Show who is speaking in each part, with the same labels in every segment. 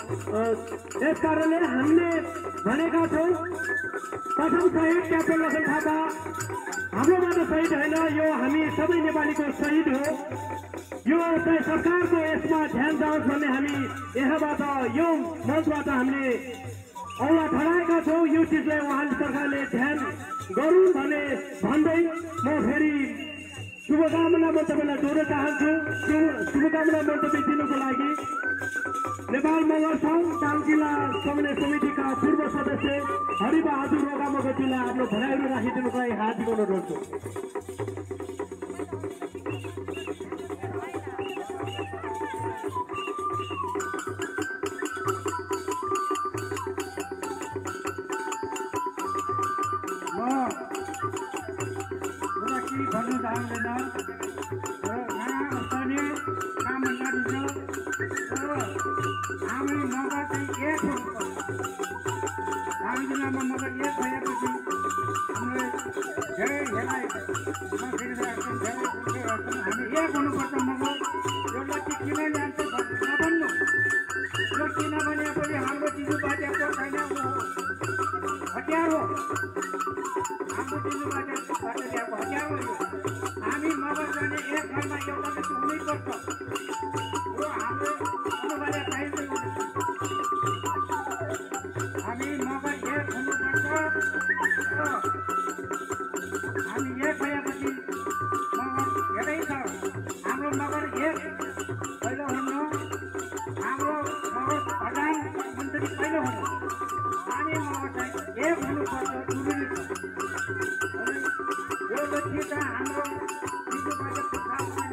Speaker 1: यस कारणले हामीले भनेका छौँ प्रथम शहीद क्याप्टेन लखन थापा हाम्रो मात्र शहीद होइन, यो हामी सबै नेपालीको शहीद हो। यो चाहिँ सरकारको यसमा ध्यान जाओस् भन्ने हामी यहाँबाट यो मञ्चबाट हामीले औला ठडाएका छौँ। यो चिजलाई उहाँले सरकारले ध्यान गरून् भन्ने भन्दै म फेरि शुभकामना मन्तव्यलाई जोड्न चाहन्छु। शुभकामना मन्तव्य दिनुको लागि नेपाल मगर सङ्घ ताल जिल्ला समन्वय समितिका पूर्व सदस्य हरिबहादुर रोगा मगरजीलाई आफ्नो भनाइहरू राखिदिनुको लागि हात जोड्न रोज्छु।
Speaker 2: भन्नु चाहँदैन काम नदिन्छ हामी मगर चाहिँ एक हामी जिल्लामा मगर एक भएपछि हाम्रो धेरै धेरै हामी एक हुनुपर्छ। मगर यो लक्ष्य किन जान्छ नभन्नु, यो किन भनेपछि हाम्रो दिजुबाजेको छैन, हतियार हो। हाम्रो दिजुबाजेको हतियार हो। हामी मगर जाने एक घरमा एउटा व्यक्ति हुनैपर्छ। यो हाम्रो अनिवार्य चाहिन्छ। हामी मगर एक हुनुपर्छ। हामी एक भएपछि मगर धेरै छ। हाम्रो मगर एक पहिलो हुनु, हाम्रो मगर प्रधानमन्त्री पहिलो हुनु। हामी मगर चाहिँ एक हुनुपर्छ, जरुरी छ। यो लक्ष्य चाहिँ हाम्रो दिजुबाजेको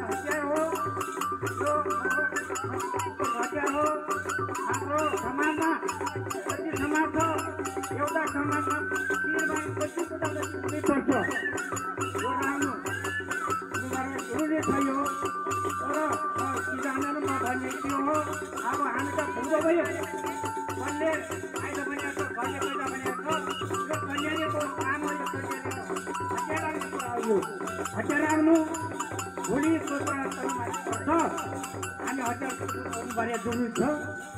Speaker 2: हतियार हो। यो हतियार हो। हाम्रो समाजमा कति समाज छ, एउटा समाजमा निर्माण कति कुरालाई हुनैपर्छ। यो राम्रो जरुरी छ। यो तर किसानहरूमा भन्ने के हो, अब हामी त भुलो भयो। कसले आइज भनेको छ, कसले पैसा भनेको छ, यो कन्याको काम हो। यो हतियार राख्नु भोलि पर्छ। हामी हतियार गर्नुपर्ने जरुरी छ।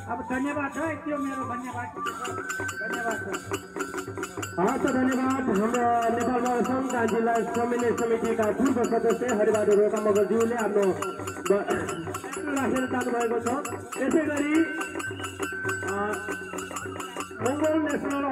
Speaker 2: अब धन्यवाद छ। त्यो मेरो धन्यवाद छ।
Speaker 1: हस् धन्यवाद। हाम्रो नेपाल मगर सङ्घ ताल जिल्ला समन्वय समितिका पूर्व सदस्य हरिबहादुर रोका मगरज्यूले आफ्नो राखेर जानुभएको छ। यसै गरी मङ्गोल नेसनल